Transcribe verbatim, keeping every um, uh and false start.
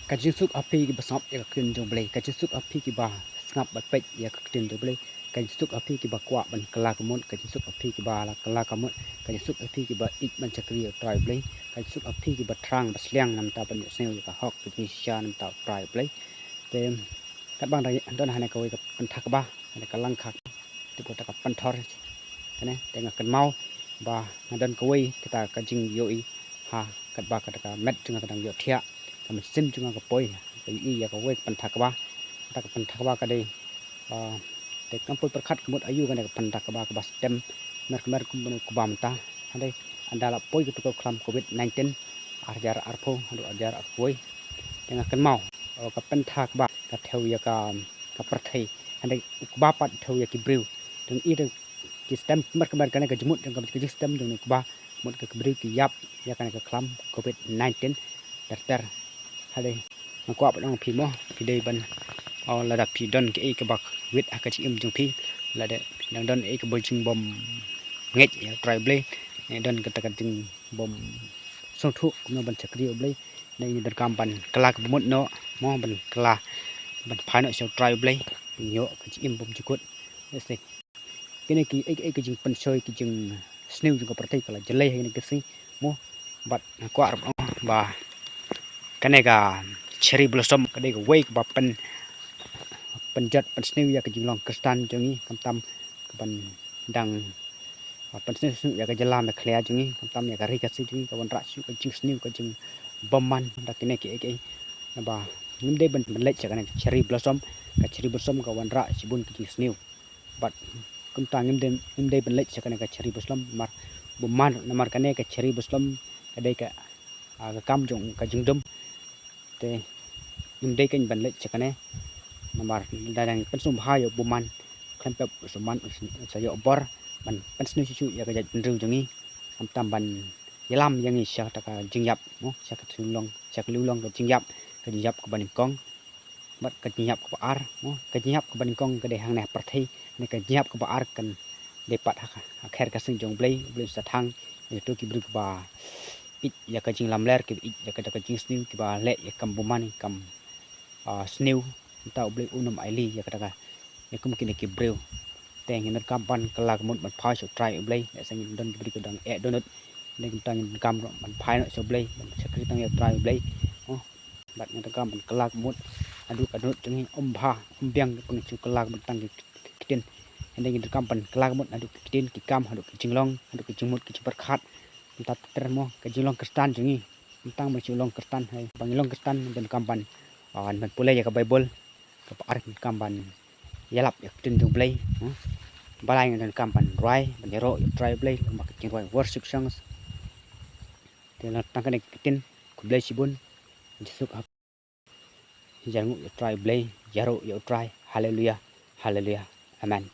Ka jingsuk ha phi kiba sngap ïa ka ktien jong U Blei, ka jingsuk ha phi kiba sngap bad peit ïa ka ktien jong U Blei, ka jingsuk ha phi kiba kwah ban kylla ka mut, ka jingsuk ha phi kiba la kylla ka mut, ka jingsuk ha phi kiba ïeit ban shakri ïa U Trai U Blei, ka jingsuk ha phi kiba thrang ba sliang namar ban ïohsngew ïa ka hok ka jingshisha namar U Trai U Blei. Te katba nga don hangne kawei ka pynthakba, hangne ka langkhak, te kata ka pynthor, kane te nga kynmaw ba nga don kawei kata ka jingïohi ha katba kata ka met jong nga ka dang ïohthiah, ka mynsiem jong nga ka poi, ka ïohi ïa kawei ka pynthakba. Kata ka pynthakba ka dei, ah, te kam poi pyrkhat ka mut aïu kane ka pynthakba kaba stem mer mer kum u kba mynta. Hynrei ynda la poi katu ka khlam covid nineteen, ar hajar arphew haduh ar hajar arphew wei, te nga kynmaw, oh, ka pynthakba ka thew ïa ka, ka pyrthei, hynrei u kba pat thew ïa ki briew. Te ngi i te ki stem mer mer kane ka jingmut jong ka, ka jingstem jong u kba, mut ka ki briew ki ïap ïa kane ka khlam covid nineteen ter ter. Hynrei nga kwah ban ong phi mo, phi dei ban, oh, lada phi don kaei kaba wit ha ka jingim jong phi, lada phi dang don kaei kaba jingbym ngeit ïa U Trai U Blei, ne don kata ka jingbym sngewthuh kumno ban shakri ïa U Blei, ne ngi donkam ban kylla kaba mut noh mo, ban kylla, ban phai noh sha U Trai U Blei, ban ïoh ka jingim bym jukut. Ïa se kine kiei kiei ki jingpynshoi, ki jingsniew jong ka pyrthei ka la jlei ha kine ki sngi mo. Bad nga kwah ruh ba kane ka cherry blossom ka dei kawei kaba pyn, pynjot pynsniew ïa ka jinglong Khristan jong ngi, khamtam kaban dang, ah, pynsniew sniew ïa ka jylla Meghalaya jong ngi, khamtam ïa ka ri Khasi jong ngi, ka wanrah shuh ka jingsniew ka jingbymman da kine kiei kiei. Naba ngim dei ban, ban leit sha kane ka cherry blossom, ka cherry blossom ka wanrah shibun ka jingsniew. Bad kumta ngim dei, ngim dei ban leit sha kane ka cherry blossom namar bymman, namar kane ka cherry blossom ka dei ka, ah, ka kam jong ka jingdum. Te ngim dei kein ban leit sha kane namar lada ngi pynsngewbha ïa u bymman, khlem pep u bymman u sa ïoh bor ban pynsniew shuh shuh ïa ka jaitbynriew jong ngi, khamtam ban ïalam ïa ngi sha kata ka jingïap mo, sha ka liulong, sha ka liulong ka jingïap, ka jingïap kaba nyngkong. Bad ka jingïap kaba ar mo, ka jingïap kaba nyngkong ka dei hangne ha pyrthei, ne ka jingïap kaba ar kan dei pat ha, ha kher ka seng jong U Blei, U Blei un sa thang ïa kito ki briew kiba ïeit ïa ka jinglamler, kiba ïeit ïa kata ka jingsniew, kiba leh ïa ka kam bymman, ïa ka kam, ah, sniew. Nangta U Blei un ym ailad ïa kata ka, ïa kum kine ki briew. Te ngin donkam ban kylla ka mut ban phai sha U Trai U Blei, lehse ngin don ki briew ki dang eh dohnud. Te kumta ngin donkam ban phai noh sha U Blei, ban shakri tang ïa U Trai U Blei. Oh, bad ngin donkam ban kylla ka mut haduh ka dohnud jong ngi, ym bha, ym biang, ban shu kylla ka mut tang ki ktien. Hynrei ngin donkam ban kylla ka mut haduh ki ktien, ki kam, haduh ki jinglong, haduh ki jingmut, ki jingpyrkhat. Nangta ter ter mo ka jinglong Khristan jong ngi. Ym tang ban shu long Khristan, hei, ba ngi long Khristan, donkam ban, ah, ban pule ïa ka Baibl, kaba ar donkam ban ïalap ïa ka ktien jong U Blei, hmm. Balei ngi donkam ban rwai, ban ïaroh ïa U Trai U Blei, lyngba ka jingrwai worship songs. Te la tang kane ka ktien, khublei shibun, Jisu ka hap. Ïarnguh ïa U Trai U Blei, ïaroh ïa U Trai, haleluya, haleluya, amen.